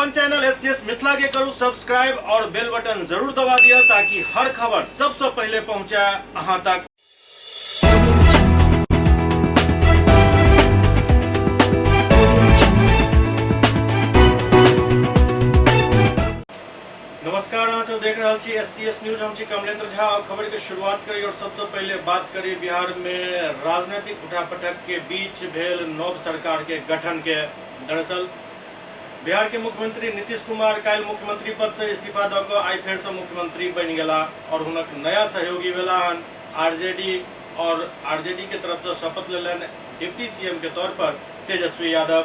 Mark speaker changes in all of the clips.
Speaker 1: अपन channel SCS Mithila के करू सब्सक्राइब और बेल बटन जरूर दबा दिया ताकि हर खबर सबसे पहले पहुंचे अहां तक। नमस्कार, अहाँ सब देख रहल छी एससीएस न्यूज। हम छी कमलेंद्र झा और खबर के शुरुआत करी और सबसे पहले बात करी बिहार में राजनीतिक उठापटक के बीच भेल नव सरकार के गठन के। दरअसल बिहार के मुख्यमंत्री नीतीश कुमार काल्हि मुख्यमंत्री पद से इस्तीफा दऽ कऽ आइ फेर से मुख्यमंत्री बनि गेला और हुनक नया सहयोगी भेला हन आरजेडी और आरजेडी के तरफ से शपथ लेलनि डिप्टी सीएम के तौर पर तेजस्वी यादव।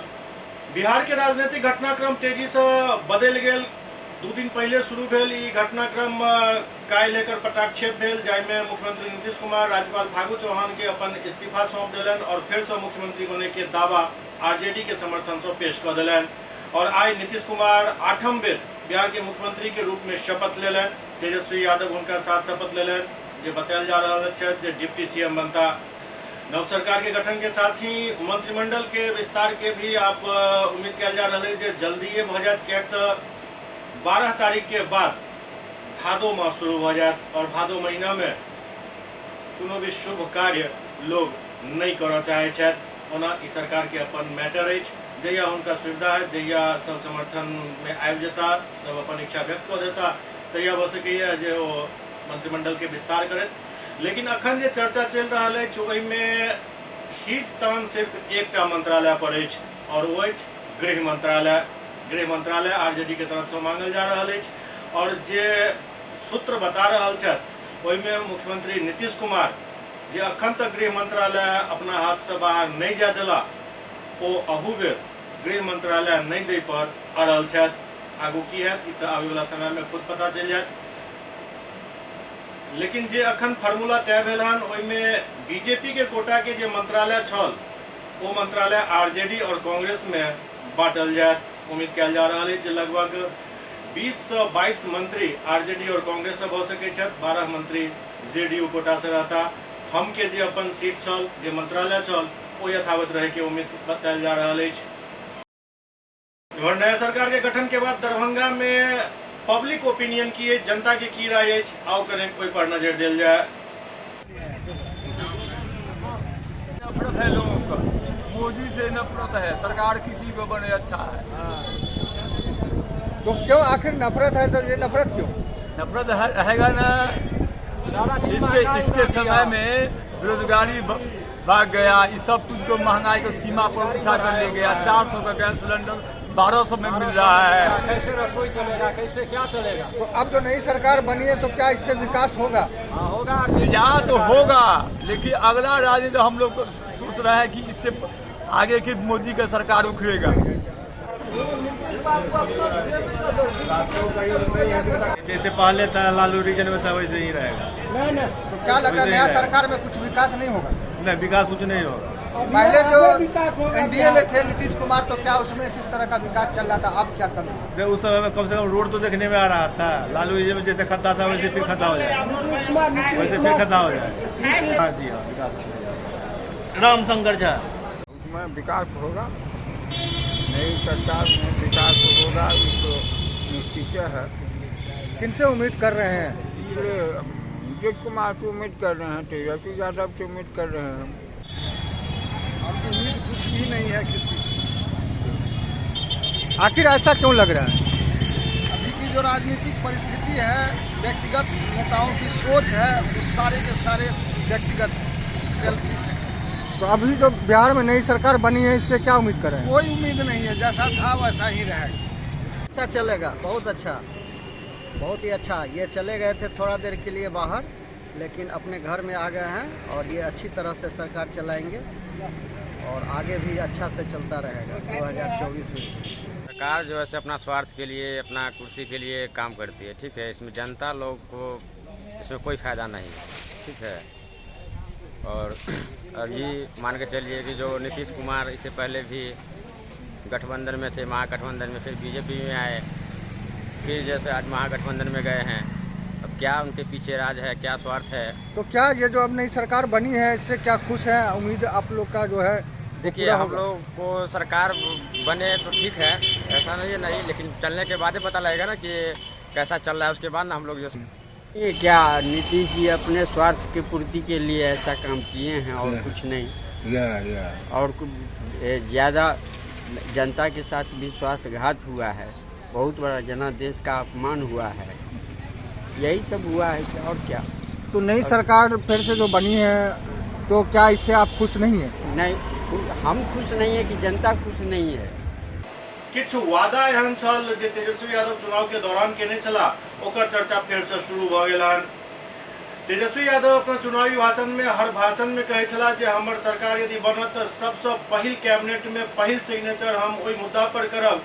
Speaker 1: बिहार के राजनीतिक घटनाक्रम तेजी से बदलि गेल। 2 दिन पहले शुरू भेल ई घटनाक्रम काल्हि एकर पटाक्षेप भेल, जाहिमे मुख्यमंत्री नीतीश कुमार राज्यपाल फागू चौहान के अपन इस्तीफा सौंप देलनि और फेर से मुख्यमंत्री बने के दावा आरजेडी के समर्थन से पेश कऽ देलनि। और आइ नीतीश कुमार 8म बेर बिहार के मुख्यमंत्री के रूप में शपथ लेलनि। तेजस्वी यादव हुनका साथ शपथ लेलनि, जे बतायल जा रहल छथि जे डिप्टी सीएम बनता। नव सरकार के गठन के साथ ही मंत्रिमंडल के विस्तार के भी आप उम्मीद कयल जा रहल है जे जल्दिए भऽ जायत, किएक तऽ 12 तारीख के बाद भादो माह शुरू भऽ जायत और भादो महीना में कोनो भी शुभ कार्य लोग नहीं करऽ चाहै छथि। ओना ई सरकार के अपन मैटर अछि, जहिया हुनका सुविधा हैत, जहिया सब समर्थन में आबि जेता, सब अपन इच्छा व्यक्त कऽ देता, तहिया भऽ सकैए जे ओ मंत्रिमंडल के विस्तार करथि। लेकिन अखन जे चर्चा चलि रहल अछि ओहिमे खींचतान सिर्फ एकटा मंत्रालय पर अछि और ओ अछि गृह मंत्रालय। गृह मंत्रालय आरजेडी के तरफ से मांगल जा रहल अछि और जे सूत्र बता रहल छथि ओहिमे मुख्यमंत्री नीतीश कुमार जे अखन तक गृह मंत्रालय अपना हाथ से बाहर नहीं जाय देला, ओ अहू बेर गृह मंत्रालय नहीं दै पर अड़ल छथि। आगू की हैत ई तऽ आबयवला समय में खुद पता चलि जायत। लेकिन जे अखन फार्मूला तय भेल हन ओहिमे बीजेपी के कोटा के जे मंत्रालय छल ओ मंत्रालय आरजेडी और कांग्रेस में बांटल जायत। उम्मीद कयल जा रहल अछि जे लगभग 20 से 22 मंत्री आरजेडी और कांग्रेस से भऽ सकैत छथि, 12 मंत्री जेडीयू कोटा से रहता। हम के जे अपन सीट छल, जे मंत्रालय छल, ओ यथावत रहे के उम्मीद बतायल जा रहल अछि। इम्हर नया सरकार के गठन के बाद दरभंगा में पब्लिक ओपिनियन की अछि, जनता के की राय अछि, आउ कने ओहि पर नजर देल जाय।
Speaker 2: नफरत है लोगों का, मोदी से नफरत है, सरकार किसी को बने अच्छा है।
Speaker 3: तो क्यों आखिर नफरत है, तो ये नफरत क्यों?
Speaker 2: नफरत रहेगा ना, इसके इसके समय में बेरोजगारी भाग गया, इस सब कुछ को महंगाई को सीमा पर उठा कर ले गया। 400 का गैस सिलेंडर 1200 में मिल रहा है।
Speaker 4: कैसे रसोई चलेगा, कैसे क्या चलेगा?
Speaker 3: तो अब जो नई सरकार बनी है तो क्या इससे विकास होगा?
Speaker 4: हाँ, होगा।
Speaker 2: यहाँ तो होगा, लेकिन अगला राज्य तो हम लोग सोच रहे हैं कि इससे आगे की मोदी का सरकार उखड़ेगा।
Speaker 5: जैसे पहले था लालू रीजन में था वैसे ही रहेगा।
Speaker 3: तो क्या लग रहा है नया सरकार में कुछ विकास नहीं होगा?
Speaker 5: नहीं, विकास कुछ नहीं होगा।
Speaker 3: पहले जो एनडीए में थे नीतीश कुमार, तो क्या उसमें किस तरह का विकास चल रहा था, अब क्या कमी है?
Speaker 5: उस समय में कम से कम रोड तो देखने में आ रहा था। लालू जी में जैसे खद्दा था वैसे फिर खद्दा हो जाए, वैसे फिर खद्दा हो जाए। हाँ जी हाँ, विकास।
Speaker 1: रामशंकर झा।
Speaker 6: उसमें विकास होगा, नई सरकार में विकास होगा, ये तो निश्चित है।
Speaker 3: किनसे उम्मीद कर रहे हैं?
Speaker 6: नीतीश कुमार से उम्मीद कर रहे हैं, तेजस्वी यादव से उम्मीद कर रहे हैं।
Speaker 3: अब उम्मीद कुछ भी नहीं है किसी से। आखिर ऐसा क्यों लग रहा है?
Speaker 7: अभी की जो राजनीतिक परिस्थिति है, व्यक्तिगत नेताओं की सोच है, उस सारे के सारे व्यक्तिगत सेल्फिश है।
Speaker 3: तो अभी जो बिहार में नई सरकार बनी है, इससे क्या उम्मीद कर रहे हैं?
Speaker 7: कोई उम्मीद नहीं है, जैसा था वैसा ही रहेगा।
Speaker 8: अच्छा चलेगा, बहुत अच्छा, बहुत ही अच्छा। ये चले गए थे थोड़ा देर के लिए बाहर, लेकिन अपने घर में आ गए हैं और ये अच्छी तरह से सरकार चलाएंगे और आगे भी अच्छा से चलता रहेगा 2024 में।
Speaker 9: सरकार जो है से अपना स्वार्थ के लिए, अपना कुर्सी के लिए काम करती है, ठीक है। इसमें जनता लोग को इसमें कोई फायदा नहीं है, ठीक है। और अभी मान के चलिए कि जो नीतीश कुमार इससे पहले भी गठबंधन में थे, महागठबंधन में, फिर बीजेपी में आए, फिर जैसे आज महागठबंधन में गए हैं, अब क्या उनके पीछे राज है, क्या स्वार्थ है?
Speaker 3: तो क्या ये जो अब नई सरकार बनी है, इससे क्या खुश है, उम्मीद आप लोग का जो है?
Speaker 9: देखिए, हम लोग को सरकार बने तो ठीक है, ऐसा नहीं है नहीं, लेकिन चलने के बाद ही पता लगेगा ना कि कैसा चल रहा है, उसके बाद ना हम लोग जो
Speaker 10: ये क्या नीतीश जी अपने स्वार्थ की पूर्ति के लिए ऐसा काम किए हैं और कुछ नहीं।
Speaker 6: या
Speaker 10: और ज़्यादा जनता के साथ विश्वासघात हुआ है, बहुत बड़ा जनादेश का अपमान हुआ है, यही सब हुआ है और क्या।
Speaker 3: तो नई सरकार फिर से जो बनी है तो क्या इससे आप खुश नहीं है?
Speaker 10: नहीं, हम खुश नहीं है कि जनता खुश नहीं है।
Speaker 1: किछु वादा एहन छल जे तेजस्वी यादव चुनाव के दौरान केने छला, ओकर चर्चा फेर से शुरू भ गेल हन। तेजस्वी यादव अपना चुनावी भाषण में हर भाषण में कहै छला जे हमर सरकार यदि बनत त सबसे पहिल कैबिनेट में पहिल सिग्नेचर हम ओहि मुद्दा पर करब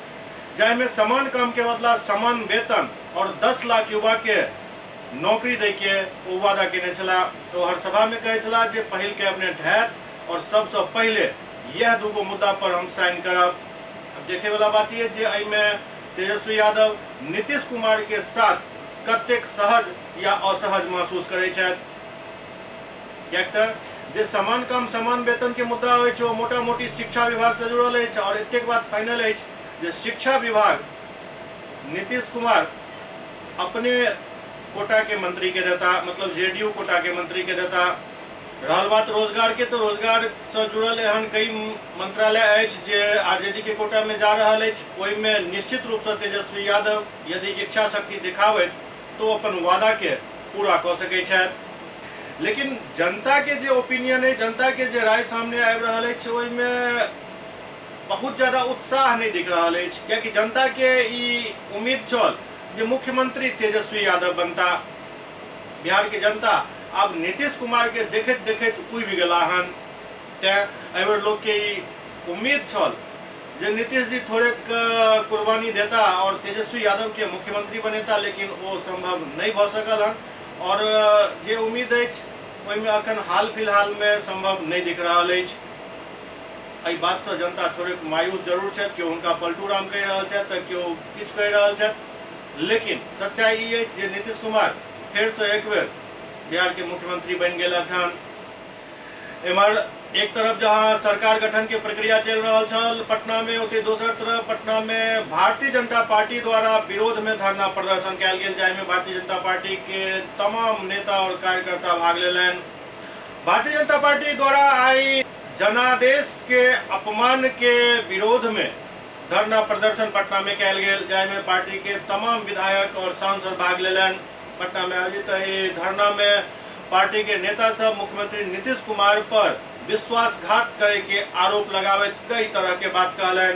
Speaker 1: जाहिमे समान काम के बदला समान वेतन और 10 लाख युवा के नौकरी दै के ओ वादा केने छला। तो हर सभा में कहै छला जे पहिल कैबिनेट हैत और सबसे पहिले यह दूगो मुद्दा पर हम साइन करब। अब देखे वाला बात यह जे एहिमे तेजस्वी यादव नीतीश कुमार के साथ कतेक सहज या असहज महसूस करै छथि, किएक तऽ जे समान काम समान वेतन के मुद्दा अछि ओ मोटा मोटी शिक्षा विभाग से जुड़ल अछि और एतेक बात फाइनल अछि जे शिक्षा विभाग नीतीश कुमार अपने कोटा के मंत्री के देता, मतलब जेडीयू कोटा के मंत्री के देता। रहल बात रोजगार के, तो रोजगार से जुड़ल एहन कई मंत्रालय अछि जे आरजेडी के कोटा में जा रहल अछि, ओहिमे निश्चित रूप से तेजस्वी यादव यदि इच्छा शक्ति दिखाबैत तो अपन वादा के पूरा कऽ सकै छथि। लेकिन जनता के जे ओपिनियन है, जनता के जे राय सामने आबि रहल अछि ओहिमे बहुत ज़्यादा उत्साह नहीं दिख रहल अछि, कियाकि जनता के ई उम्मीद छल जे मुख्यमंत्री तेजस्वी यादव बनता। बिहार के जनता अब नीतीश कुमार के देखैत देखैत उबि गेला हन, तें एहिबेर लोग के ई उम्मीद छल जे नीतीश जी थोड़े कुर्बानी देता और तेजस्वी यादव के मुख्यमंत्री बनेता, लेकिन वो संभव नहीं भ सकल हन और जे उम्मीद अछि ओहिमे अखन हाल फिलहाल में संभव नहीं दिख रहल अछि। एहि बात से जनता थोड़े मायूस जरूर छथि, केओ हुनका पलटू राम कहि रहल छथि तऽ केओ किछु कहि रहल छथि, लेकिन सच्चाई ई अछि जे नीतीश कुमार फेर से एक बेर बिहार के मुख्यमंत्री बनि गेलथि हन। एम्हर एक तरफ जहां सरकार गठन के प्रक्रिया चल रहा छल पटना में, ओते दोसर तरफ पटना में भारतीय जनता पार्टी द्वारा विरोध में धरना प्रदर्शन कयल गेल, जाहिमे भारतीय जनता पार्टी के तमाम नेता और कार्यकर्ता भाग लेलनि। भारतीय जनता पार्टी द्वारा आई जनादेश के अपमान के विरोध में धरना प्रदर्शन पटना में कयल गेल, जाहिमे पार्टी के तमाम विधायक और सांसद भाग लेलनि। पटना में आयोजित एहि धरना में पार्टी के नेता सब मुख्यमंत्री नीतीश कुमार पर विश्वासघात करे के आरोप लगाबैत कई तरह के बात कहलनि।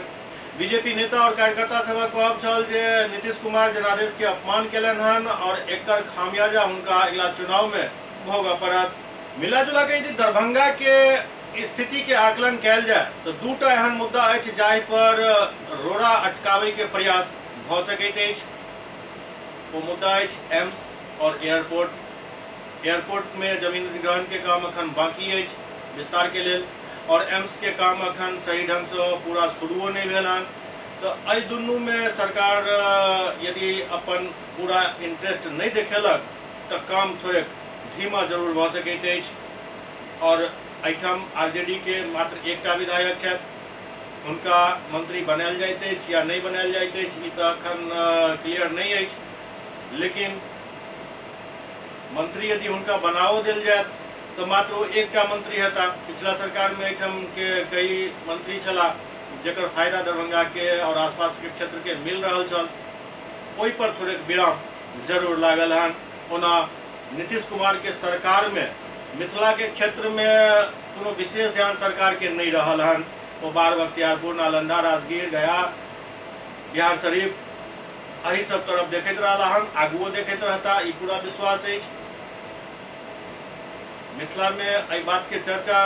Speaker 1: बीजेपी नेता और कार्यकर्ता सब कहब छल जे नीतीश कुमार जनादेश के अपमान केलनि हन और एकर खामियाजा हुनका अगिला चुनाव में भोगऽ पड़त। मिला जुला के यदि दरभंगा के स्थिति के आकलन कयल जाय तो दूटा एहन मुद्दा अछि जाहि पर रोड़ा अटकाबै के प्रयास भऽ सकैत अछि। ओ मुद्दा अछि एम्स और एयरपोर्ट। एयरपोर्ट में जमीन अधिग्रहण के काम अखन बाकी अछि विस्तार के लेल और एम्स के काम अखन सही ढंग से पूरा शुरुओ नहीं भेल हन, तो एहि दुनू में सरकार यदि अपन पूरा इंटरेस्ट नहीं देखेलक तो काम थोड़े धीमा जरूर भऽ सकैत अछि। और एहिठाम आरजेडी के मात्र एकटा विधायक छथि, हुनका मंत्री बनायल जाइत अछि या नहीं बनायल जाइत अछि ई तऽ अखन क्लियर नहीं अछि, लेकिन मंत्री यदि हुनका बनाओ देल जायत तो मात्र ओ एकटा मंत्री हेता। पिछला सरकार में एहिठाम के कई मंत्री छला जकर फायदा दरभंगा के और आसपास के क्षेत्र के मिल रहल छल, ओहि पर थोड़े विराम जरूर लागल हन। ओना नीतीश कुमार के सरकार में मिथिला के क्षेत्र में कोनो विशेष ध्यान सरकार के नहीं रहल हन। ओ बार बख्तियारपुर, नालंदा, राजगीर, गया, बिहार शरीफ एहि सब तरफ देखैत रहला हन, आगुओ देखैत रहता, ई पूरा विश्वास अछि। मिथिला में एहि बात के चर्चा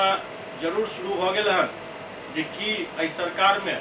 Speaker 1: जरूर शुरू भऽ गेल हन जे की एहि सरकार में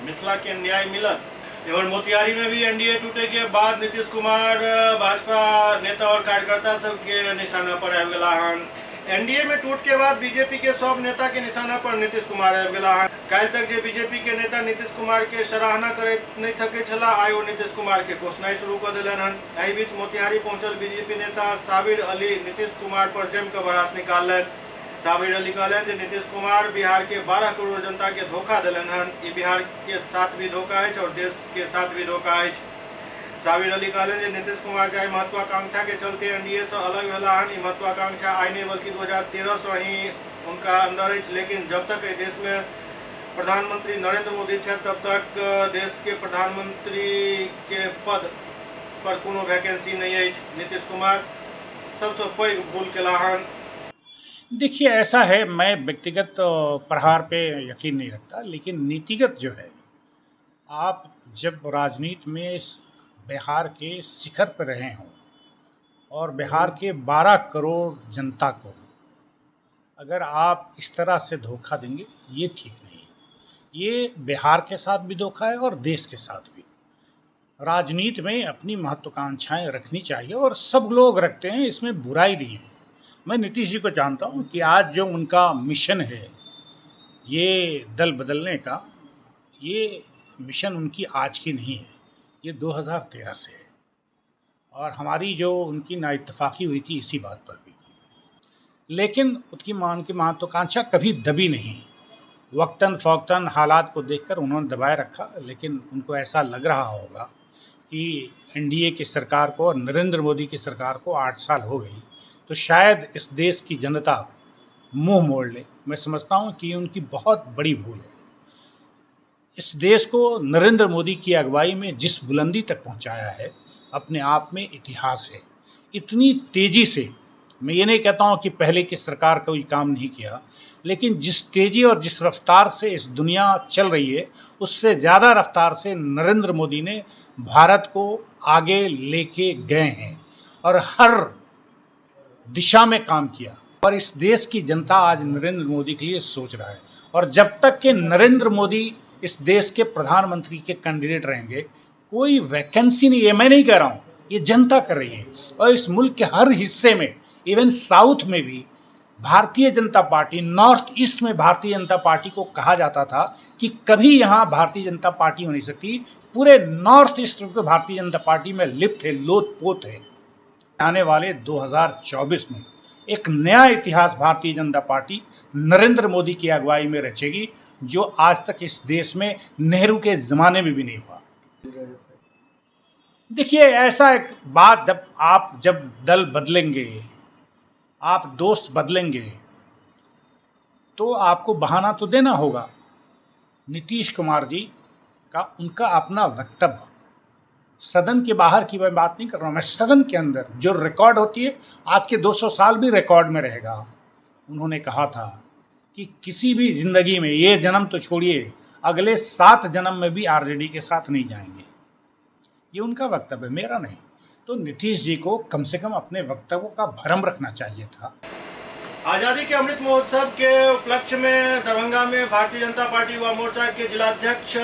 Speaker 1: मिथिला के न्याय मिलत। एवं मोतिहारी में भी एनडीए टूटे के बाद नीतीश कुमार भाजपा नेता और कार्यकर्ता सबके निशाना पर आबि गेला हन। एनडीए में टूट के बाद बीजेपी के सब नेता के निशाना पर नीतीश कुमार आबि गेला हन। काल्हि तक जे बीजेपी के नेता नीतीश कुमार के सराहना करैत नहीं थकै छला, आइ ओ नीतीश कुमार के घोषणा शुरू कऽ देलनि हन। एहि बीच मोतिहारी पहुंचल बीजेपी नेता साबिर अली नीतीश कुमार पर जमि कऽ भड़ास निकाललनि। साबिर अली कहलनि जे नीतीश कुमार बिहार के 12 करोड़ जनता के धोखा देलनि हन। ई बिहार के साथ भी धोखा अछि और देश के साथ भी धोखा अछि। साबिर अली कहलनि जे नीतीश कुमार जाहि महत्वाकांक्षा के चलते एनडीए से अलग भेला हन, ई महत्वाकांक्षा आइ नहि बल्कि 2013 से ही उनका अंदर अछि। लेकिन जब तक एहि देश में प्रधानमंत्री नरेंद्र मोदी छथि तब तक देश के प्रधानमंत्री के पद पर कोनो वैकेंसी नहीं अछि। नीतीश कुमार सबसे पैघ भूल केला हन।
Speaker 11: देखिए, ऐसा है, मैं व्यक्तिगत प्रहार पे यकीन नहीं रखता, लेकिन नीतिगत जो है, आप जब राजनीति में बिहार के शिखर पर रहे हों और बिहार के 12 करोड़ जनता को अगर आप इस तरह से धोखा देंगे, ये ठीक नहीं। ये बिहार के साथ भी धोखा है और देश के साथ भी। राजनीति में अपनी महत्वाकांक्षाएं रखनी चाहिए और सब लोग रखते हैं, इसमें बुराई नहीं है। मैं नीतीश जी को जानता हूं कि आज जो उनका मिशन है, ये दल बदलने का, ये मिशन उनकी आज की नहीं है, ये 2013 से है। और हमारी जो उनकी नाइत्तफाकी हुई थी इसी बात पर भी, लेकिन उनकी मान की महत्वाकांक्षा कभी दबी नहीं। वक्तन फ़ौक्तन हालात को देखकर उन्होंने दबाए रखा, लेकिन उनको ऐसा लग रहा होगा कि एनडीए की सरकार को और नरेंद्र मोदी की सरकार को 8 साल हो गई, तो शायद इस देश की जनता मुंह मोड़ ले। मैं समझता हूँ कि उनकी बहुत बड़ी भूल है। इस देश को नरेंद्र मोदी की अगुवाई में जिस बुलंदी तक पहुँचाया है, अपने आप में इतिहास है। इतनी तेज़ी से, मैं ये नहीं कहता हूँ कि पहले की सरकार कोई काम नहीं किया, लेकिन जिस तेज़ी और जिस रफ्तार से इस दुनिया चल रही है, उससे ज़्यादा रफ्तार से नरेंद्र मोदी ने भारत को आगे लेके गए हैं और हर दिशा में काम किया। और इस देश की जनता आज नरेंद्र मोदी के लिए सोच रहा है। और जब तक कि नरेंद्र मोदी इस देश के प्रधानमंत्री के कैंडिडेट रहेंगे, कोई वैकेंसी नहीं है। मैं नहीं कह रहा हूँ, ये जनता कर रही है। और इस मुल्क के हर हिस्से में, इवन साउथ में भी Bharatiya Janata party, north east में भारतीय जनता पार्टी को कहा जाता था कि कभी यहाँ भारतीय जनता पार्टी हो नहीं सकती। पूरे नॉर्थ ईस्ट में भारतीय जनता पार्टी में लिप्त है, लोथ पोत है। आने वाले 2024 में एक नया इतिहास भारतीय जनता पार्टी नरेंद्र मोदी की अगुवाई में रचेगी, जो आज तक इस देश में नेहरू के ज़माने में भी नहीं हुआ। देखिए, ऐसा एक बात, जब आप जब दल बदलेंगे, आप दोस्त बदलेंगे, तो आपको बहाना तो देना होगा। नीतीश कुमार जी का उनका अपना वक्तव्य, सदन के बाहर की मैं बात नहीं कर रहा हूँ, मैं सदन के अंदर जो रिकॉर्ड होती है, आज के 200 साल भी रिकॉर्ड में रहेगा। उन्होंने कहा था कि किसी भी ज़िंदगी में, ये जन्म तो छोड़िए, अगले 7 जन्म में भी आरजेडी के साथ नहीं जाएंगे। ये उनका वक्तव्य है, मेरा नहीं। तो नीतीश जी को कम से कम अपने वक्तव्यों का भरम रखना चाहिए था।
Speaker 1: आज़ादी के अमृत महोत्सव के उपलक्ष्य में दरभंगा में भारतीय जनता पार्टी युवा मोर्चा के जिलाध्यक्ष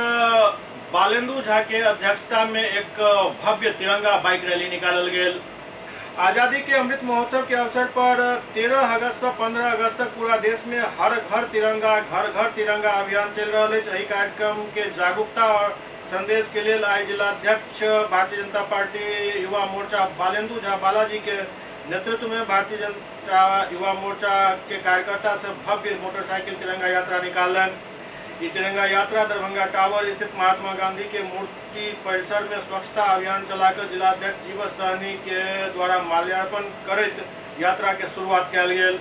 Speaker 1: बालेंदु झा के अध्यक्षता में एक भव्य तिरंगा बाइक रैली निकालल गेल। आज़ादी के अमृत महोत्सव के अवसर पर 13 अगस्त से 15 अगस्त तक पूरा देश में हर घर तिरंगा, घर घर तिरंगा अभियान चल रहा है। एहि कार्यक्रम के जागरूकता और संदेश के लिए आई जिलाध्यक्ष भारतीय जनता पार्टी युवा मोर्चा बालेंदु झा बालाजी के नेतृत्व में भारतीय जनता युवा मोर्चा के कार्यकर्ता सब भव्य मोटरसाइकिल तिरंगा यात्रा निकालन। ये तिरंगा यात्रा दरभंगा टावर स्थित महात्मा गांधी के मूर्ति परिसर में स्वच्छता अभियान चलाकर जिलाध्यक्ष जीवन सहनी के द्वारा माल्यार्पण करैत यात्रा के शुरुआत कयल गेल।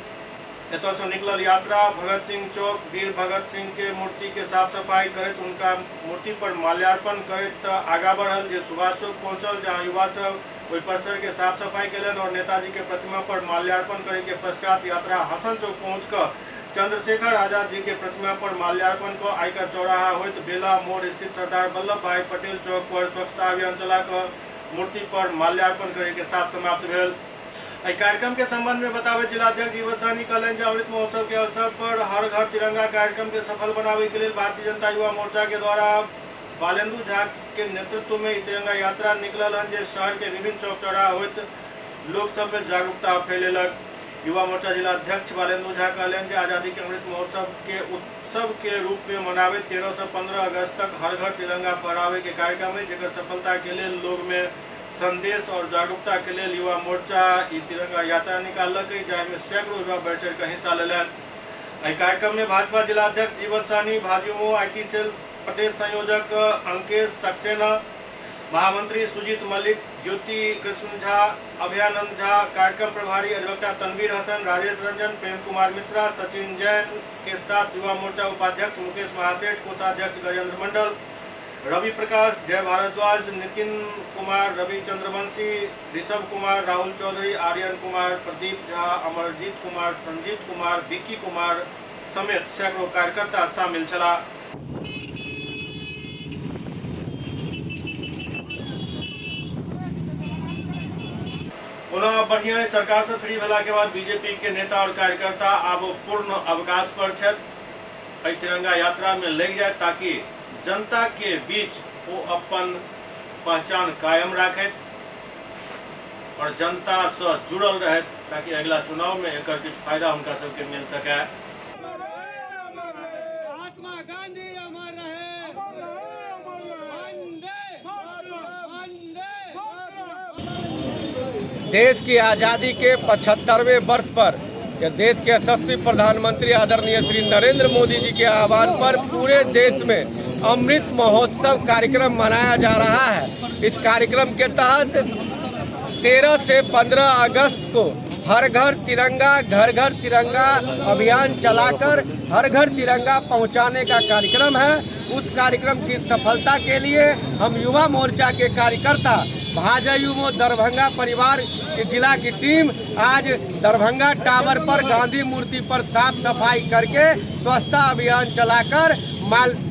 Speaker 1: एतय से निकलल यात्रा भगत सिंह चौक वीर भगत सिंह के मूर्ति के साफ सफाई करैत उनका मूर्ति पर माल्यार्पण करैत आगा बढ़ल, जे सुभाष चौक पहुंचल, जहां युवा सब ओहि परिसर के साफ सफाई कयलनि और नेताजी के प्रतिमा पर माल्यार्पण करे के पश्चात यात्रा हसन चौक पहुँच कऽ चंद्रशेखर आजाद जी के प्रतिमा पर माल्यार्पण कऽ आयकर चौराहा होइत बेला मोड़ स्थित सरदार वल्लभ भाई पटेल चौक पर स्वच्छता अभियान चला कऽ मूर्ति पर माल्यार्पण करे के साथ समाप्त भेल। एहि कार्यक्रम के संबंध में बताबैत जिलाध्यक्ष जीवन सहनी कहलनि जे अमृत महोत्सव के अवसर पर हर घर तिरंगा कार्यक्रम के सफल बनावे के लेल भारतीय जनता युवा मोर्चा के द्वारा बालेंदु झा के नेतृत्व में तिरंगा यात्रा निकलल हन, जे शहर के विभिन्न चौक चौराहा होइत लोक सब में जागरूकता फैलेलक। युवा मोर्चा जिलाध्यक्ष बालेंदु झा कहलनि जे आज़ादी के अमृत महोत्सव के उत्सव के रूप में मनावे 13 से 15 अगस्त तक हर घर तिरंगा फहरावे के कार्यक्रम है, जेकर सफलता के लेल लोग में संदेश और जागरूकता के लेल युवा मोर्चा ई तिरंगा यात्रा निकाललक, जाहिमे सैकड़ों युवा बढ़ चढ़ के हिस्सा लेलनि। एहि कार्यक्रम में भाजपा जिलाध्यक्ष जीवन सहनी, भाजयुमो IT cell प्रदेश संयोजक अंकेश सक्सेना, महामंत्री सुजीत मल्लिक, ज्योति कृष्ण झा, अभयानंद झा, कार्यक्रम प्रभारी अधिवक्ता तनवीर हसन, राजेश रंजन, प्रेम कुमार मिश्रा, सचिन जैन के साथ युवा मोर्चा उपाध्यक्ष मुकेश महासेठ, कोषाध्यक्ष गजेंद्र मंडल, रवि प्रकाश, जय भारद्वाज, नितिन कुमार, रवि चंद्रवंशी, ऋषभ कुमार, राहुल चौधरी, आर्यन कुमार, प्रदीप झा, अमरजीत कुमार, संजीत कुमार, विक्की कुमार समेत सैकड़ों कार्यकर्ता शामिल छला। ओना बढ़िया सरकार से फ्री भेला के बाद बीजेपी के नेता और कार्यकर्ता आब पूर्ण अवकाश पर छथि। एहि तिरंगा यात्रा में लग जाए ताकि जनता के बीच वो अपन पहचान कायम राखत और जनता से जुड़ल रहत ताकि अगला चुनाव में एकर किछु फायदा हुनका सबके मिल सके।
Speaker 12: महात्मा गांधी अमर रहे, वंदे वंदे।
Speaker 13: देश की आज़ादी के 75वें वर्ष पर देश के यशस्वी प्रधानमंत्री आदरणीय श्री नरेंद्र मोदी जी के आह्वान पर पूरे देश में अमृत महोत्सव कार्यक्रम मनाया जा रहा है। इस कार्यक्रम के तहत 13 से 15 अगस्त को हर घर तिरंगा, घर घर तिरंगा अभियान चलाकर हर घर तिरंगा पहुंचाने का कार्यक्रम है। उस कार्यक्रम की सफलता के लिए हम युवा मोर्चा के कार्यकर्ता भाजयुमो दरभंगा परिवार के जिला की टीम आज दरभंगा टावर पर गांधी मूर्ति पर साफ सफाई करके स्वच्छता अभियान चलाकर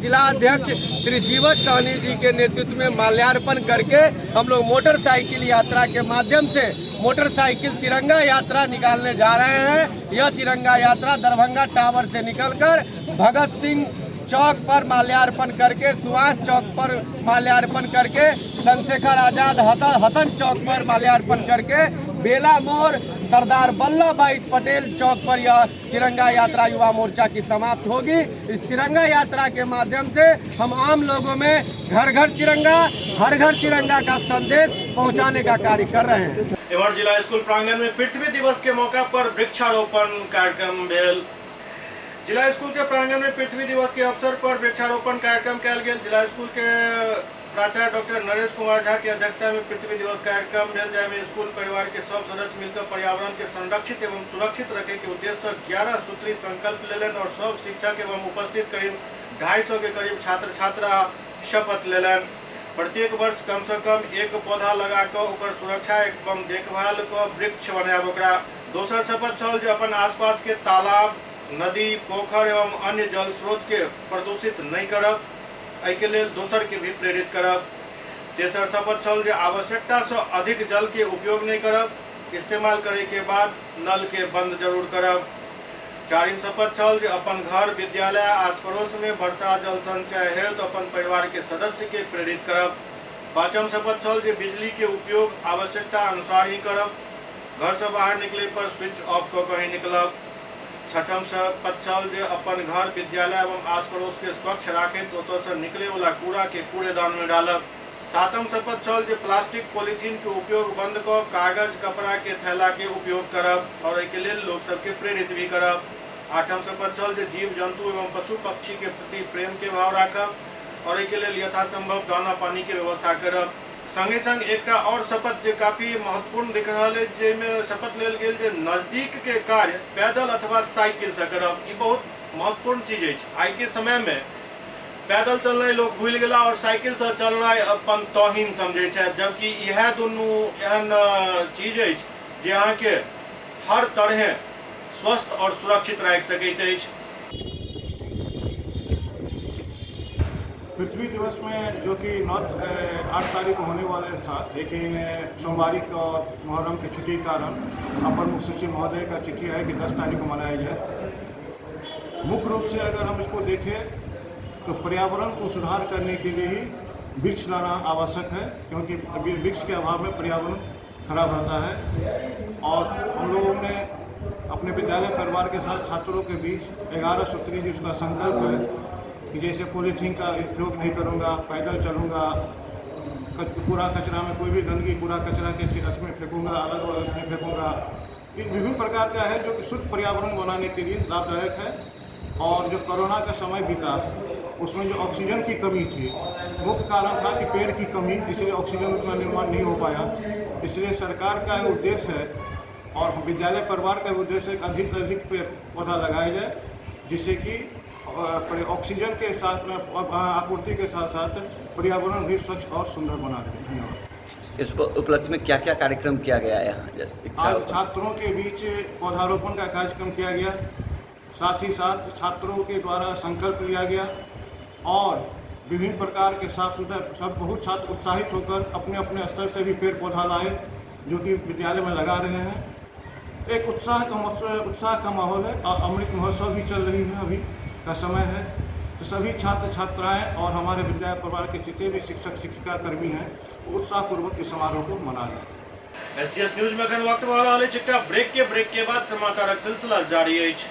Speaker 13: जिला अध्यक्ष श्री जीवन सहनी जी के नेतृत्व में माल्यार्पण करके हम लोग मोटरसाइकिल यात्रा के माध्यम से मोटरसाइकिल तिरंगा यात्रा निकालने जा रहे हैं। यह तिरंगा यात्रा दरभंगा टावर से निकलकर भगत सिंह चौक पर माल्यार्पण करके, सुभाष चौक पर माल्यार्पण करके, चंद्रशेखर आजाद हसन चौक पर माल्यार्पण करके, बेला मोड़ सरदार वल्लभ भाई पटेल चौक पर यह तिरंगा यात्रा युवा मोर्चा की समाप्त होगी। इस तिरंगा यात्रा के माध्यम से हम आम लोगों में घर घर तिरंगा, हर घर तिरंगा का संदेश पहुंचाने का कार्य कर रहे हैं।
Speaker 1: एवं जिला स्कूल प्रांगण में पृथ्वी दिवस के मौका पर वृक्षारोपण कार्यक्रम भेल। जिला स्कूल के प्रांगण में पृथ्वी दिवस के अवसर पर वृक्षारोपण कार्यक्रम कयल गेल। जिला स्कूल के प्राचार्य डॉक्टर नरेश कुमार झा के अध्यक्षता में पृथ्वी दिवस कार्यक्रम भेल, जाहिमे स्कूल परिवार के सब सदस्य मिलकर पर्यावरण के संरक्षित एवं सुरक्षित रखे के उद्देश्य से 11 सूत्री संकल्प लेलन और सब शिक्षक एवं उपस्थित करीब 250 के करीब छात्र छात्रा शपथ लेलन। प्रत्येक वर्ष कम से कम एक पौधा लगाकर ओकर सुरक्षा एवं देखभाल क वृक्ष बनायब। ओकरा दोसर शपथ छल जे अपन आसपास के तालाब, नदी, पोखर एवं अन्य जल स्रोत के प्रदूषित नहीं करब, एहिके लेल दोसर के भी प्रेरित करब। तेसर शपथ छल जे आवश्यकता से अधिक जल के उपयोग नहीं करब, इस्तेमाल करे के बाद नल के बंद जरूर करब। चारिम शपथ छल जे अपन घर, विद्यालय, आस पड़ोस में वर्षा जल संचय हेतु अपन परिवार के सदस्य के प्रेरित करब। पाँचम शपथ छल जे बिजली के उपयोग आवश्यकता अनुसार ही करब, घर से बाहर निकले पर स्विच ऑफ कऽ के ही निकलब। छठम शपथ छल जे अपन घर, विद्यालय एवं आस पड़ोस के स्वच्छ राखैत ओतऽ से निकले वाला कूड़ा के कूड़ेदान में डालब। सातम शपथ छल जे प्लास्टिक पॉलीथीन के उपयोग बंद कऽ कागज, कपड़ा के थैला के उपयोग करब और एहिके लेल लोक सबके प्रेरित भी करब। आठम शपथ छल जे जीव जंतु एवं पशु पक्षी के प्रति प्रेम के भाव राखब और एहिके लेल यथासंभव दाना पानी के व्यवस्था करब। संगे संग एकटा और शपथ जे काफी महत्वपूर्ण दिख रहल अछि, जाहिमे शपथ लेल गेल जे नजदीक के कार्य पैदल अथवा साइकिल से करब। ई बहुत महत्वपूर्ण चीज अछि। आइ के समय में पैदल चलनाइ लोग भूलि गेला और साइकिल से चलनाइ अपन तौहीन समझै छथि, जबकि इएह दुनू एहन चीज अछि जे अहाँके हर तरहे स्वस्थ और सुरक्षित राखि सकैत अछि।
Speaker 5: पृथ्वी दिवस में जो कि 8 तारीख को होने वाले था, लेकिन सोमवारी और मुहर्रम की छुट्टी के कारण अपर मुख्य सचिव महोदय का चिट्ठी है कि 10 तारीख को मनाया जाए। मुख्य रूप से अगर हम इसको देखें तो पर्यावरण को सुधार करने के लिए ही वृक्ष लाना आवश्यक है, क्योंकि वृक्ष के अभाव में पर्यावरण खराब रहता है। और हम लोगों ने अपने विद्यालय परिवार के साथ छात्रों के बीच 11 सूत्री जिसका संकल्प है कि जैसे पॉलीथीन का उपयोग नहीं करूँगा, पैदल चलूँगा, कूड़ा कचरा में कोई भी गंदगी कूड़ा कचरा के अथ में फेंकूँगा, अलग अलग में फेंकूँगा। ये विभिन्न प्रकार का है जो कि शुद्ध पर्यावरण बनाने के लिए लाभदायक है। और जो कोरोना का समय बीता उसमें जो ऑक्सीजन की कमी थी, मुख्य कारण था कि पेड़ की कमी, इसलिए ऑक्सीजन उतना निर्माण नहीं हो पाया। इसलिए सरकार का उद्देश्य है और विद्यालय परिवार का उद्देश्य है कि अधिक से अधिक पेड़ पौधा लगाया जाए, जिससे कि ऑक्सीजन के साथ में आपूर्ति के साथ साथ पर्यावरण भी स्वच्छ और सुंदर बना रहे। धन्यवाद।
Speaker 14: इस उपलक्ष्य में क्या क्या कार्यक्रम किया गया यहाँ? जैसे
Speaker 5: आज छात्रों के बीच पौधारोपण का कार्यक्रम किया गया, साथ ही साथ छात्रों के द्वारा संकल्प लिया गया और विभिन्न प्रकार के साफ सुथरा सब बहुत छात्र उत्साहित होकर अपने अपने स्तर से भी पेड़ पौधा लाए, जो कि विद्यालय में लगा रहे हैं। एक उत्साह का माहौल है और अमृत महोत्सव भी चल रही है, अभी का समय है, तो सभी छात्र छात्राएं और हमारे विद्यालय परिवार के जितने भी शिक्षक शिक्षिका कर्मी हैं उत्साहपूर्वक इस समारोह को मना रहे हैं।
Speaker 1: एससीएस न्यूज में अखन वक्त भऽ रहल अछि एकटा ब्रेक के। ब्रेक के बाद समाचारक सिलसिला जारी अछि।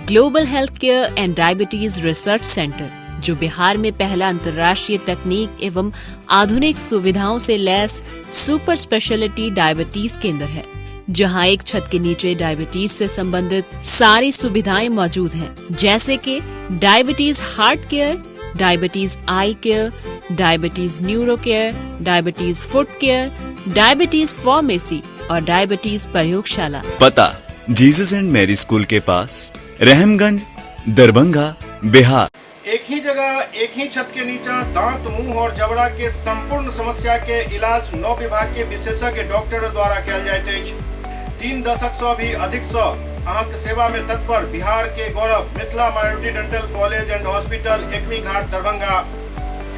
Speaker 15: Global health care and diabetes research centre, जो बिहार में पहला अंतर्राष्ट्रीय तकनीक एवं आधुनिक सुविधाओं से लैस सुपर स्पेशलिटी डायबिटीज केंद्र है, जहां एक छत के नीचे डायबिटीज से संबंधित सारी सुविधाएं मौजूद हैं, जैसे कि diabetes heart care, diabetes eye care, diabetes neuro care, diabetes foot care, diabetes pharmacy और डायबिटीज प्रयोगशाला।
Speaker 16: पता जीसस एंड मैरी स्कूल के पास, रहमगंज, दरभंगा, बिहार।
Speaker 1: एक ही जगह एक ही छत के नीचा दांत, मुंह और जबड़ा के संपूर्ण समस्या के इलाज 9 विभाग के विशेषज्ञ डॉक्टर द्वारा कयल जाइत अछि। 3 दशक से भी अधिक से अहाँके सेवा में तत्पर बिहार के गौरव Mithila minority dental college and hospital, Ekmi Ghat, Darbhanga.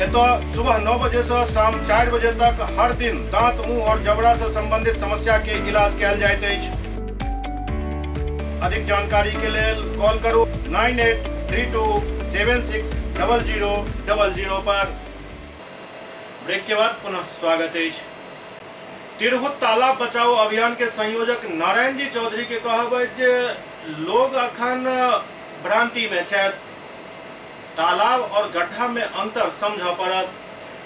Speaker 1: एतऽ सुबह 9 बजे से शाम 4 बजे तक हर दिन दांत, मुंह और जबड़ा से संबंधित समस्या के इलाज कयल जाइत अछि। अधिक जानकारी के लेल कॉल करू 983276 0000 पर। ब्रेक के बाद पुनः स्वागत है। तिरहुत तालाब बचाओ अभियान के संयोजक नारायण जी चौधरी के कहब अछि जे लोग अखन भ्रांति में छथि, तालाब और गड्ढा में अंतर समझ पड़त।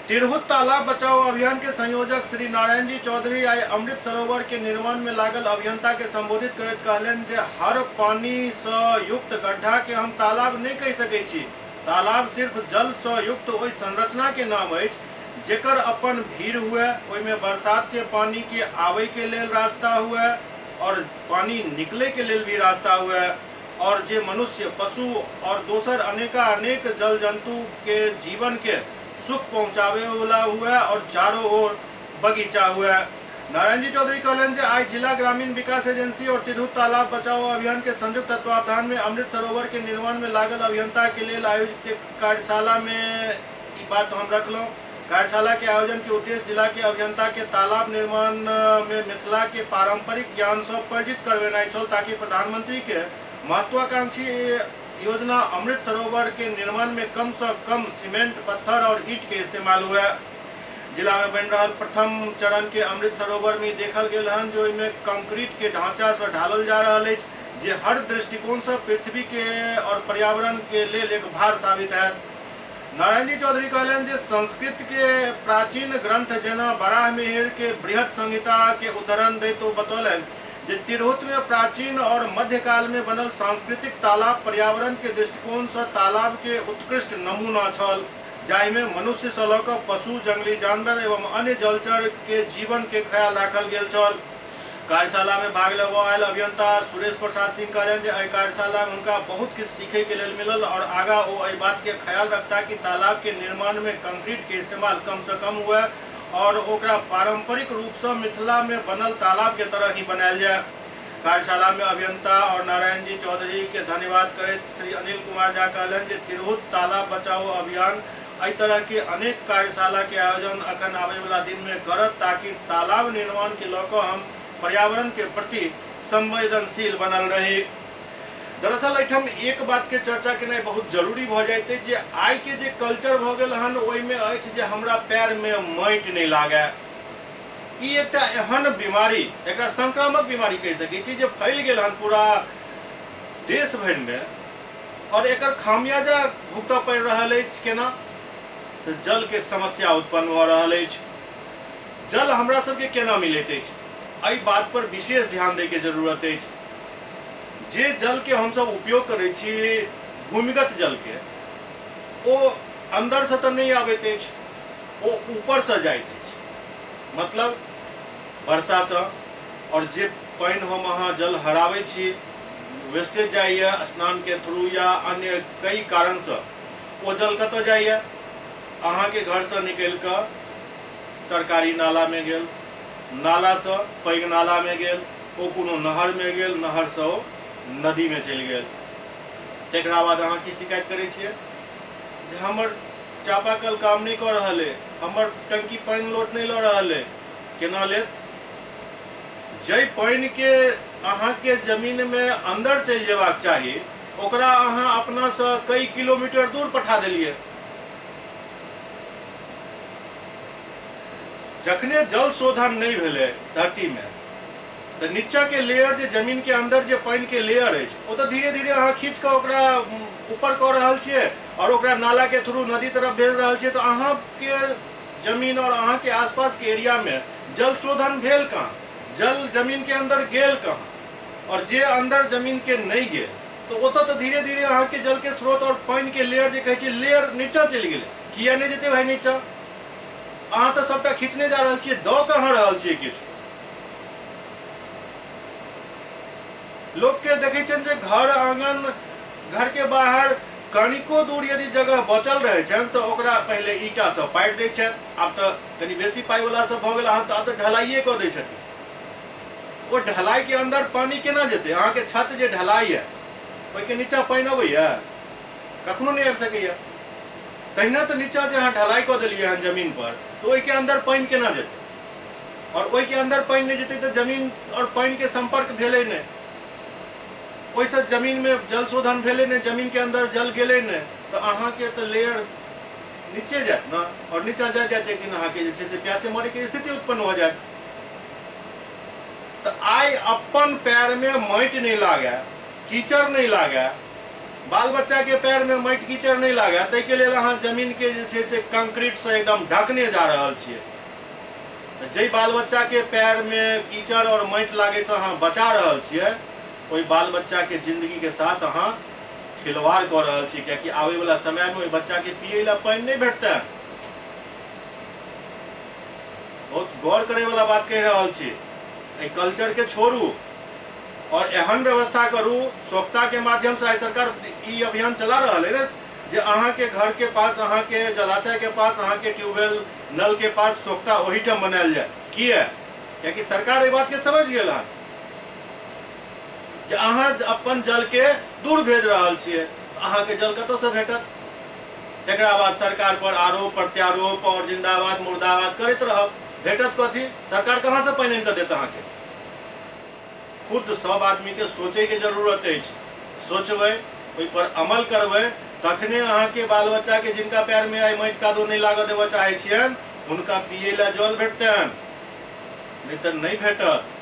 Speaker 1: तिरहुत तालाब बचाओ अभियान के संयोजक श्री नारायण जी चौधरी आइ अमृत सरोवर के निर्माण में लागल अभियंता के संबोधित करैत कहलनि जे हर पानी से युक्त गड्ढा के हम तालाब नहीं कहि सकै छी। तालाब सिर्फ जल से युक्त ओहि संरचना के नाम अछि जेकर अपन भीड़ हुए, ओहिमे बरसात के पानी के आवे के लेल रास्ता हुए और पानी निकले के लेल भी रास्ता हुए, और जे मनुष्य, पशु और दोसर अनेकानेक जल जंतु के जीवन के सुख पहुँचावे वाला हुआ और चारों ओर बगीचा हुआ। नारायण जी चौधरी कहलनि जे आइ जिला ग्रामीण विकास एजेंसी और तिरहुत तालाब बचाओ अभियान के संयुक्त तत्वावधान में अमृत सरोवर के निर्माण में लागल अभियंता के लेल आयोजित एक कार्यशाला में ई बात हम रखलहुँ। कार्यशाला के आयोजन के उद्देश्य जिला के अभियंता के तालाब निर्माण में मिथिला के पारंपरिक ज्ञान से परिचित करवेनाइ छल, ताकि प्रधानमंत्री के महत्वाकांक्षी योजना अमृत सरोवर के निर्माण में कम से कम सीमेंट, पत्थर और ईंट के इस्तेमाल हुआ। जिला में बन रहा प्रथम चरण के अमृत सरोवर में देखल गेल हन जो इनमें कंक्रीट के ढांचा से ढालल जा रहा है, जे हर दृष्टिकोण से पृथ्वी के और पर्यावरण के लेल एक भार साबित है। नारायण जी चौधरी कहलनि जे संस्कृत के प्राचीन ग्रंथ जेना बराह मिहिर के बृहत संहिता के उदाहरण दैत ओ बतौलनि जे तिरहुत में प्राचीन और मध्यकाल में बनल सांस्कृतिक तालाब पर्यावरण के दृष्टिकोण से तालाब के उत्कृष्ट नमूना छल, जाहिमे मनुष्य से लऽ कऽ पशु, जंगली जानवर एवं अन्य जलचर के जीवन के ख्याल राखल गेल छल। कार्यशाला में भाग लेबऽ आयल अभियंता सुरेश प्रसाद सिंह कहलनि जे एहि कार्यशाला में हुनका बहुत किछु सीखै के लेल मिलल और आगा ओ एहि बात के ख्याल रखता कि तालाब के निर्माण में कंक्रीट के इस्तेमाल कम से कम हुए और ओकरा पारंपरिक रूप से मिथिला में बनल तालाब के तरह ही बनायल जाए। कार्यशाला में अभियंता और नारायण जी चौधरी के धन्यवाद करैत श्री अनिल कुमार झा कहलनि जे तिरहुत तालाब बचाओ अभियान एहि तरह के अनेक कार्यशाला के आयोजन अखन आबे वाला दिन में करत, ताकि तालाब निर्माण के लऽ कऽ हम पर्यावरण के प्रति संवेदनशील बनल रही। दरअसल एहिठाम एक बात के चर्चा केनाइ बहुत जरूरी भऽ जाइत अछि जे आइ के जे कल्चर भऽ गेल हन ओहिमे अछि जे हमरा पैर में माटि नहि लागए। ई एकटा एहन बीमारी, एकरा संक्रामक बीमारी कहि सकै छी, जे फैल गेल हन पूरा देश भरि में और एकर खामियाजा भुगतऽ पड़ि रहल अछि। केना तऽ जल के समस्या उत्पन्न भऽ रहल अछि। जल हमरा सबके केना मिलैत अछि? एहि बात पर विशेष ध्यान दै के जरूरत अछि। जे जल के हमसब उपयोग करै छी, भूमिगत जल के, ओ अंदर से तऽ नहि आबैत अछि, ओ ऊपर से जाइत अछि, मतलब वर्षा से। और जे पानि हम अहाँ जल हराबै छी, वेस्टेज जाइए स्नान के थ्रू या अन्य कई कारण से, ओ जल कतऽ जाइए? अहाँके घरसँ निकलि कऽ सरकारी नालामे गेल, नालासँ पैघ नालामे गेल, ओ कोनो नहरमे गेल, नहरसँ ओ नदीमे चलि गेल। तकरा बाद अहाँ की शिकायत करै छियै जे हमर चापाकल काम नहि कऽ रहल अइ, हमर टंकी पानि लोड नहि लऽ रहल अइ। केना लेत? जाहि पानिके अहाँके जमीनमे अन्दर चलि जेबाक चाही, ओकरा अहाँ अपनासँ कई किलोमीटर दूर पठा देलियै। जखने जल शोधन नहि भेलै धरतीमे, तऽ नीचाँके लेयर जे जमीनके अन्दर जे पानिके लेयर अछि, ओ तऽ धीरे धीरे अहाँ खींच कऽ ओकरा ऊपर कऽ रहल छियै आओर ओकरा नालाके थ्रू नदी तरफ भेज रहल छियै। तऽ अहाँके जमीन आओर अहाँके आसपासके एरियामे जल शोधन भेल कहाँ? जल जमीनके अन्दर गेल कहाँ? आओर जे अन्दर जमीनके नहि गेल, तऽ ओतऽ तऽ धीरे धीरे अहाँके जलके स्रोत आओर पानिके लेयर जे कहै छियै, लेयर नीचाँ चलि गेलै। किया नहि जेतै भाइ नीचाँ? अहाँ तऽ सबटा खींचने जा रहल छियै, दऽ कहाँ रहल छियै किछु? लोकके देखै छियनि जे घर आङन, घरके बाहर कनिको दूर यदि जगह बचल रहै छनि तऽ ओकरा पहिले ईंटासँ पाटि दै छथि। आब तऽ कनि बेसी पाइवला सब भऽ गेल अहाँ तऽ आब तऽ ढलाइए कऽ दै छथिन। ओ ढलाइके अन्दर पानि केना जेतै? अहाँके छत जे ढलाइ यऽ, ओहिके नीचाँ पानि अबैए? कखनो नहि आबि सकैए। तहिना तऽ नीचाँ जे अहाँ ढलाइ कऽ देलियै हन जमीन पर, तऽ ओहिके अन्दर पानि केना जेतै? आओर ओहिके अन्दर पानि नहि जेतै तऽ जमीन आओर पानिके सम्पर्क भेलै नहि, ओहिसँ जमीनमे जल शोधन भेलै नहि, जमीनके अन्दर जल गेलै नहि, तऽ अहाँके तऽ लेयर नीचे जायत ने। आओर नीचाँ जाइत जाइत एक दिन अहाँके जे छै से प्यासे मरैके स्थिति उत्पन्न भऽ जायत। तऽ आइ अपन पैरमे माटि नहि लागए, कीचड़ नहि लागए, बाल बच्चाके पैरमे माटि कीचड़ नहि लागए, ताहिके लेल अहाँ जमीनके जे छै से कंक्रीटसँ एकदम ढकने जा रहल छियै। तऽ जाहि बाल बच्चाके पैरमे कीचड़ आओर माटि लागैसँ अहाँ बचा रहल छियै, ओहि बाल बच्चाके जिन्दगीके साथ अहाँ खिलवाड़ कऽ रहल छियै, कियाकि आबैवला समयमे ओहि बच्चाके पियै लए पानि नहि भेटतै। बहुत गौर करैवला बात कहि रहल छी। एहि कल्चरके छोड़ू और एहन व्यवस्था करू। सोख्ताके माध्यमसँ आइ सरकार ई अभियान चला रहल है ने जे अहाँके घरके पास, अहाँके जलाशयके पास, अहाँके ट्यूबवेल नलके पास सोख्ता ओहिठाम बनायल जाय। किया? कियाकि सरकार एहि बातके समझ गेल हन जे अहाँ अपन जलके दूर भेज रहल छियै, अहाँके जल कतऽसँ भेटत? तकरा बाद सरकार पर आरोप प्रत्यारोप और जिंदाबाद मुर्दाबाद करैत रहब। भेटत कथी? सरकार कहाँ से पानि आनि कऽ देत अहाँके? खुद सब आदमीके सोचैके जरूरत अछि। सोचबै, ओहि पर अमल करबै, तखने अहाँके बाल बच्चाके, जिनका पैरमे आइ माटि कादो नहि लागऽ देबऽ चाहै छियनि, हुनका पियै लए जल भेटतनि, नहि तऽ नहि भेटत।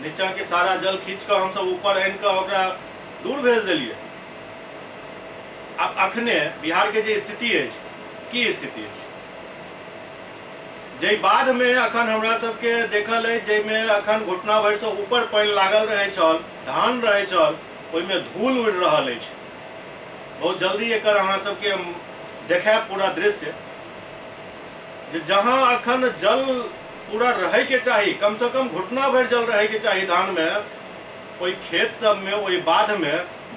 Speaker 1: नीचाँके सारा जल खींच कऽ हमसब ऊपर आनि कऽ ओकरा दूर भेज देलियै। आब अखने बिहारके जे स्थिति अछि, की स्थिति अछि? जाहि बाधमे अखन हमरा सबके देखल अछि, जाहिमे अखन घुटना भरिसँ ऊपर पानि लागल रहै छल, धान रहै छल, ओहिमे धूल उड़ि रहल अछि। बहुत जल्दी एकर अहाँ सबके देखायब पूरा दृश्य, जे जहाँ अखन जल पूरा रहैके चाही, कमसँ कम घुटना भरि जल रहैके चाही धानमे, ओहि खेत सबमे, ओहि बाधमे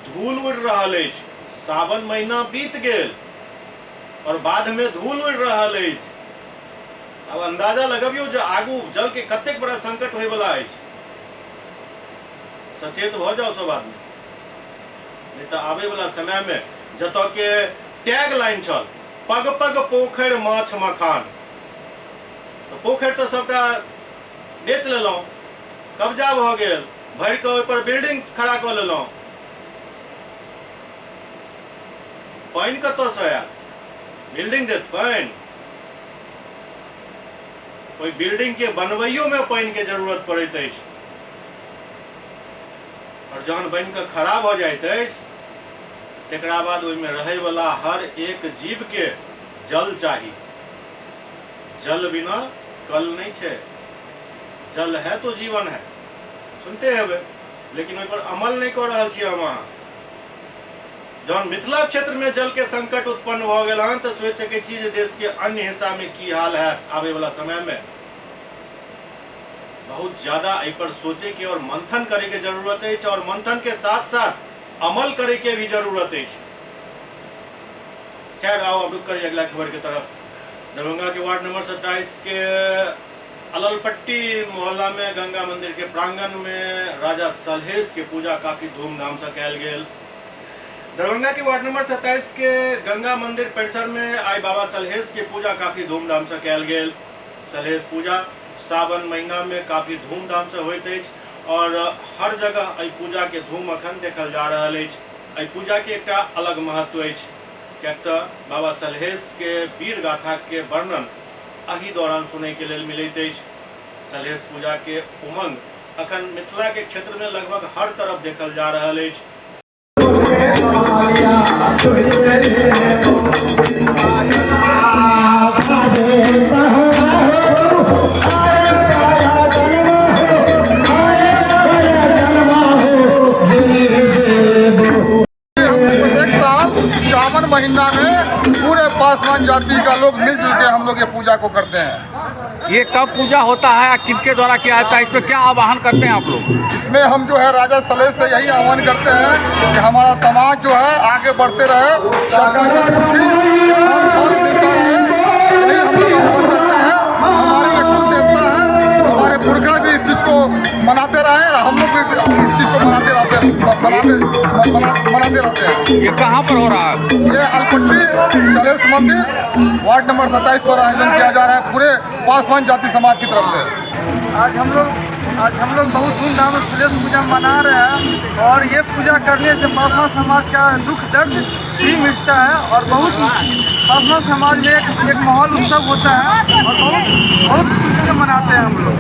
Speaker 1: धूल उड़ि रहल अछि। सावन महीना बीत गेल और बाधमे धूल उड़ि रहल अछि। आब अंदाजा लगबियौ जे आगू जलके कतेक बड़ा संकट होइवला अछि। सचेत भऽ जाउ सब आदमी, नहि तऽ आबैवला समयमे जतऽ के टैग लाइन छल पग पग पोखरि माछ मखान, तऽ पोखरि तऽ सबटा बेच लेलहुँ, कब्जा भऽ गेल, भरि कऽ ओहिपर बिल्डिंग खड़ा कऽ लेलहुँ, पानि कतऽसँ आयत? बिल्डिंग देत पानि? ओहि बिल्डिंग के बनबैयोमे पानिके जरूरत पड़ैत अछि, आओर जहन बनि कऽ खड़ा भऽ जाइत अछि, तकरा बाद ओहिमे रहैवला हर एक जीवके जल चाही। जल बिना कल नहि छै। जल है तो जीवन है सुनते हेबै, लेकिन ओहि पर अमल नहि कऽ रहल छियै हम अहाँ। जहन मिथिला क्षेत्र में जल के संकट उत्पन्न भऽ गेल हन तऽ सोचि सकै छी जे देश के अन्य हिस्सा में की हाल हैत आबे वाला समय में। बहुत ज्यादा एहि पर सोचे के और मंथन करे के जरूरत अछि और मंथन के साथ साथ अमल करे के भी जरूरत अछि। खैर आओ अब रुक करी अगला खबर के तरफ। दरभंगा के वार्ड नंबर 27 के अललपट्टी मोहल्ला में गंगा मंदिर के प्रांगण में राजा सलहेश के पूजा काफी धूमधाम से कयल गेल। दरभंगा के वार्ड नंबर 27 के गंगा मंदिर परिसर में आई बाबा सलहेश के पूजा काफी धूमधाम से कयल गेल। सलहेश पूजा सावन महीना में काफी धूमधाम से होइत अछि और हर जगह एहि पूजा के धूम अखन देखल जा रहल अछि। एहि पूजा के एकटा अलग महत्व अछि, किएक तऽ बाबा सलहेश के वीर गाथा के वर्णन एहि दौरान सुनय के लेल मिलैत अछि। सलहेश पूजा के उमंग अखन मिथिला के क्षेत्र में लगभग हर तरफ देखल जा रहल अछि।
Speaker 7: प्रत्येक साल सावन महीना में पूरे पासवान जाति का लोग मिलजुल के हम लोग ये पूजा को करते हैं।
Speaker 17: ये कब पूजा होता है, किनके द्वारा किया जाता है, इसमें क्या आह्वान करते हैं आप लोग?
Speaker 7: इसमें हम जो है राजा सलहेश से यही आह्वान करते हैं कि हमारा समाज जो है आगे बढ़ते रहे, सबको सद्बुद्धि धन फल मिलता रहे, यही हम लोग आह्वान करते हैं। हमारे ये कुल देवता है, हमारे पुरखा भी इस चीज़ को मनाते रहे और हम लोग भी इस चीज़ को मनाते रहते मनाते रहते हैं।
Speaker 17: ये कहाँ पर हो रहा है?
Speaker 7: ये अलपट्टी सलहेश मंदिर वार्ड नंबर 27 पर आयोजन किया जा रहा है पूरे पासवान जाति समाज की तरफ से।
Speaker 3: आज हम लोग बहुत धूमधाम से सलहेश पूजा मना रहे हैं और ये पूजा करने से पासवान समाज का दुख दर्द भी मिटता है और बहुत पासवान समाज में एक माहौल उत्सव होता है और बहुत बहुत खुशी से मनाते हैं हम लोग।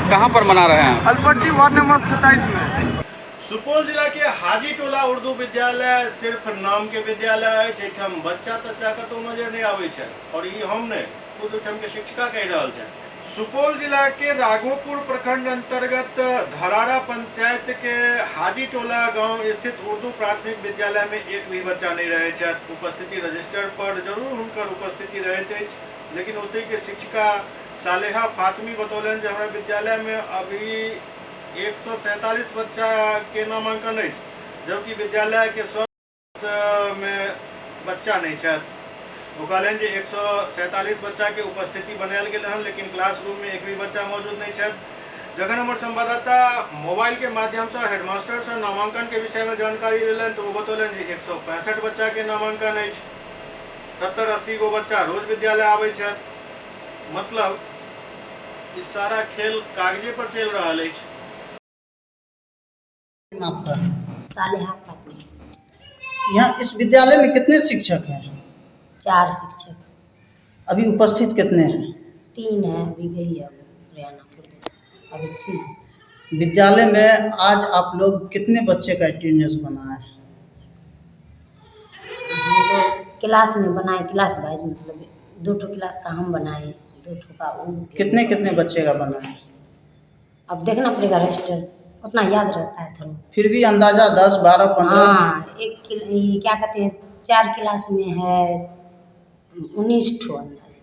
Speaker 17: कहाँ पर मना रहे हैं?
Speaker 3: अलपट्टी वार्ड नंबर 27 में।
Speaker 1: सुपौल जिला के हाजी टोला उर्दू विद्यालय सिर्फ नाम के विद्यालय अछि, एहिठाम बच्चा तच्चा कतौ नजर नहि आबै छै और ई हम नहि, खुद ओहिठाम के शिक्षिका कहि रहल छै। सुपौल जिला के राघोपुर प्रखंड अंतर्गत धरारा पंचायत के हाजी टोला गांव स्थित उर्दू प्राथमिक विद्यालय में एक भी बच्चा नहीं रहे छथि। उपस्थिति रजिस्टर पर जरूर हुनकर उपस्थिति रहैत अछि, लेकिन ओतहि के शिक्षिका सालेहा फातमी बतौलनि जे हमरा विद्यालय में अभी 147 बच्चा के नामांकन अछि, जबकि विद्यालय के सब में बच्चा नहीं छथि। ओ कहलनि जे 147 बच्चा के उपस्थिति बनायल गेल हन, लेकिन क्लासरूम में एक भी बच्चा मौजूद नहीं छथि। जखन हमर संवाददाता मोबाइल के माध्यम से हेडमास्टर से नामांकन के विषय में जानकारी लेलनि तो ओ बतौलनि जे 165 बच्चा के नामांकन अछि, 70-80 गो बच्चा रोज विद्यालय आबै छथि। मतलब ई सारा खेल कागजे पर चलि रहल अछि।
Speaker 8: आपका
Speaker 18: सालेहा फातिमा।
Speaker 8: यहाँ इस विद्यालय में कितने शिक्षक हैं?
Speaker 18: 4 शिक्षक।
Speaker 8: अभी उपस्थित कितने हैं?
Speaker 18: 3 हैं, अभी गई है हरियाणा प्रदेश, अभी 3।
Speaker 8: विद्यालय में आज आप लोग कितने बच्चे का अटेंडेंस बनाए हैं?
Speaker 18: हम लोग क्लास में बनाए, क्लास वाइज, मतलब 2 ठो क्लास का हम बनाए, 2 ठो का वो।
Speaker 8: कितने कितने बच्चे का बनाए?
Speaker 18: अब देखना पड़ेगा रजिस्टर, उतना याद रहता है थोड़ा।
Speaker 8: फिर भी अंदाजा 10, 12, 15?
Speaker 18: हाँ, एक ये क्या कहते हैं, 4 क्लास में है 19 ठो अंदाजा।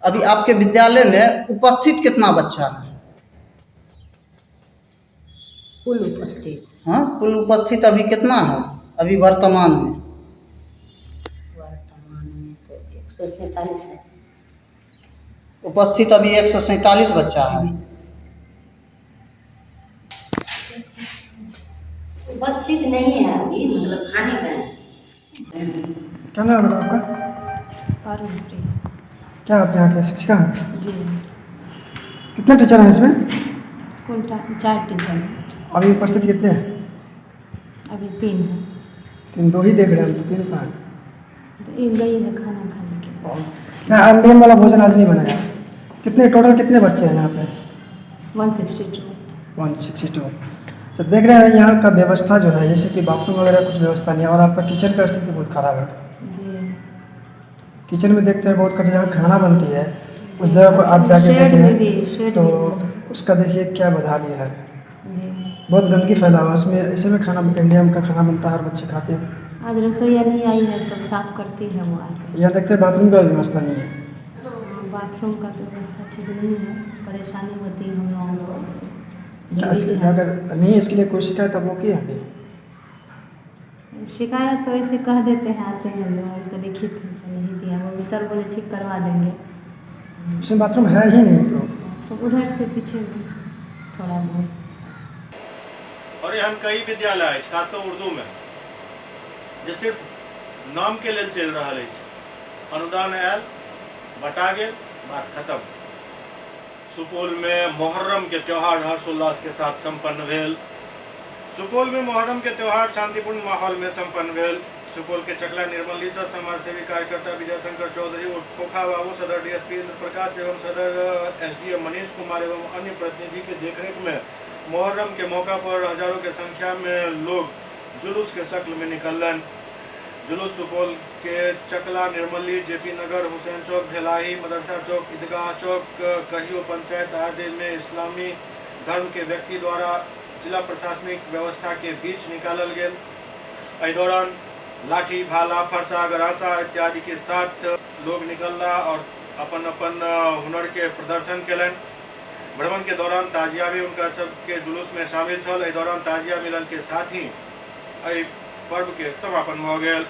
Speaker 8: अभी आपके विद्यालय में उपस्थित कितना बच्चा है?
Speaker 18: कुल उपस्थित?
Speaker 8: हाँ, कुल उपस्थित अभी कितना है अभी वर्तमान में?
Speaker 18: वर्तमान में तो 147 है
Speaker 8: उपस्थित। अभी 147 बच्चा है
Speaker 18: उपस्थित नहीं है अभी, मतलब खाने का है।
Speaker 19: क्या नाम है आपका?
Speaker 20: पारुल।
Speaker 19: क्या आप यहाँ के शिक्षिका हैं?
Speaker 20: जी।
Speaker 19: कितने टीचर हैं इसमें?
Speaker 20: कुल 4 टीचर हैं।
Speaker 19: अभी उपस्थित कितने हैं?
Speaker 20: अभी 3 हैं।
Speaker 19: 3, 2 ही देख रहे हैं हम तो, 3 कहाँ हैं?
Speaker 20: तो एक गई है खाना खाने के लिए।
Speaker 19: क्या अंडे वाला भोजन आज नहीं बनाया? कितने टोटल कितने बच्चे हैं यहाँ पे?
Speaker 20: 162।
Speaker 19: 162। तो देख रहे हैं यहाँ का व्यवस्था जो है, जैसे कि बाथरूम वगैरह कुछ व्यवस्था नहीं है और आपका किचन का स्थिति बहुत ख़राब है
Speaker 20: जी।
Speaker 19: किचन में देखते हैं बहुत कच्चा, जहाँ खाना बनती है उस जगह को आप जाके
Speaker 20: शेड में भी,
Speaker 19: देखें
Speaker 20: शेड
Speaker 19: तो
Speaker 20: भी
Speaker 19: उसका देखिए क्या बदहाली है।
Speaker 20: जी।
Speaker 19: बहुत गंदगी फैला हुआ है उसमें। ऐसे में खाना, इंडिया का खाना बनता है और बच्चे खाते हैं।
Speaker 20: आज रसोईया नहीं आई है तब साफ करती है वो आकर।
Speaker 19: यहाँ देखते हैं बाथरूम का व्यवस्था नहीं है।
Speaker 20: हाँ, बाथरूम का तो व्यवस्था ठीक नहीं है, परेशानी होती है हम लोगों को इससे।
Speaker 19: क्या इसके अगर नहीं इसके लिए कोई शिकायत आप लोग की है?
Speaker 20: शिकायत तो ऐसे कह देते हैं, आते हैं जो, और तो लिखित तो नहीं दिया। वो भी सर बोले ठीक करवा देंगे।
Speaker 19: उसमें बाथरूम है ही नहीं तो
Speaker 20: उधर से पीछे थोड़ा बहुत।
Speaker 1: और एहन कई विद्यालय अछि, खास कऽ उर्दू में, जे सिर्फ नाम के लेल चलि रहल अछि। अनुदान आयल, बटा गेल, बात खत्म। सुपौल में मुहर्रम के त्योहार हर्षोल्लास के साथ संपन्न भेल। सुपौल में मुहर्रम के त्योहार शांतिपूर्ण माहौल में संपन्न भेल। सुपौल के चकला निर्मली से समाजसेवी कार्यकर्ता विजय शंकर चौधरी और खोखा बाबू, सदर डीएसपी इंद्र प्रकाश एवं सदर एसडीएम मनीष कुमार एवं अन्य प्रतिनिधि के देखरेख में मुहर्रम के मौका पर हजारों के संख्या में लोग जुलूस के शक्ल में निकलन। जुलूस सुपौल के चकला निर्मली, जेपी नगर, हुसैन चौक, भेलाही, मदरसा चौक, ईदगाह चौक, कहियो पंचायत आदि में इस्लामी धर्म के व्यक्ति द्वारा जिला प्रशासनिक व्यवस्था के बीच निकालल गेल। एहि दौरान लाठी, भाला, फरसा, गरासा इत्यादि के साथ लोग निकलला और अपन अपन हुनर के प्रदर्शन केलनि। भ्रमण के दौरान ताजिया भी उनका सबके जुलूस में शामिल छल। एहि दौरान ताजिया मिलन के साथ ही एहि पर्व के समापन भऽ गेल।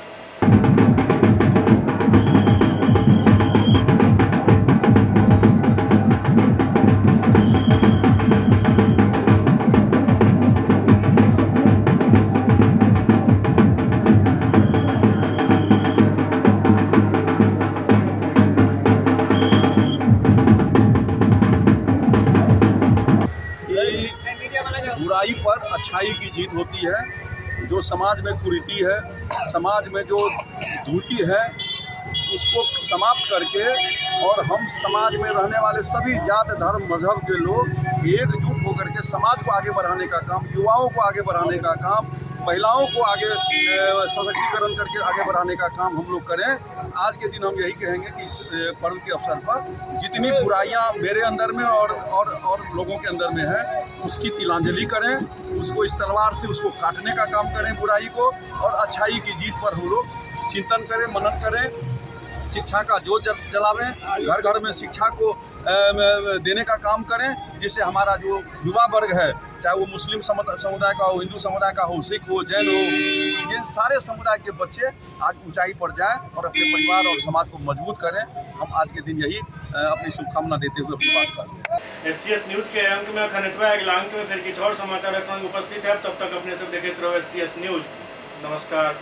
Speaker 21: बुराई पर अच्छाई की जीत होती है। जो समाज में कुरीति है, समाज में जो दूरी है, उसको समाप्त करके और हम समाज में रहने वाले सभी जात धर्म मजहब के लोग एकजुट होकर के समाज को आगे बढ़ाने का काम, युवाओं को आगे बढ़ाने का काम, महिलाओं को आगे सशक्तिकरण करके आगे बढ़ाने का काम हम लोग करें। आज के दिन हम यही कहेंगे कि इस पर्व के अवसर पर जितनी बुराइयां मेरे अंदर में और और और लोगों के अंदर में है, उसकी तिलांजलि करें, उसको इस तलवार से उसको काटने का काम करें बुराई को, और अच्छाई की जीत पर हम लोग चिंतन करें, मनन करें, शिक्षा का जोत जलावें, घर घर में शिक्षा को देने का काम करें, जिससे हमारा जो युवा वर्ग है, चाहे वो मुस्लिम समुदाय का हो, हिंदू समुदाय का हो, सिख हो, जैन हो, इन सारे समुदाय के बच्चे आज ऊंचाई पर जाएं और अपने परिवार और समाज को मजबूत करें। हम आज के दिन यही अपनी शुभकामना देते हुए अपनी बात करते हैं।
Speaker 1: एससीएस न्यूज के अंक में अखन एतबे। अगिला अंक में फिर किछु और समाचारक संग उपस्थित है। तब तक अपने सब देखैत रहू एससीएस न्यूज। नमस्कार।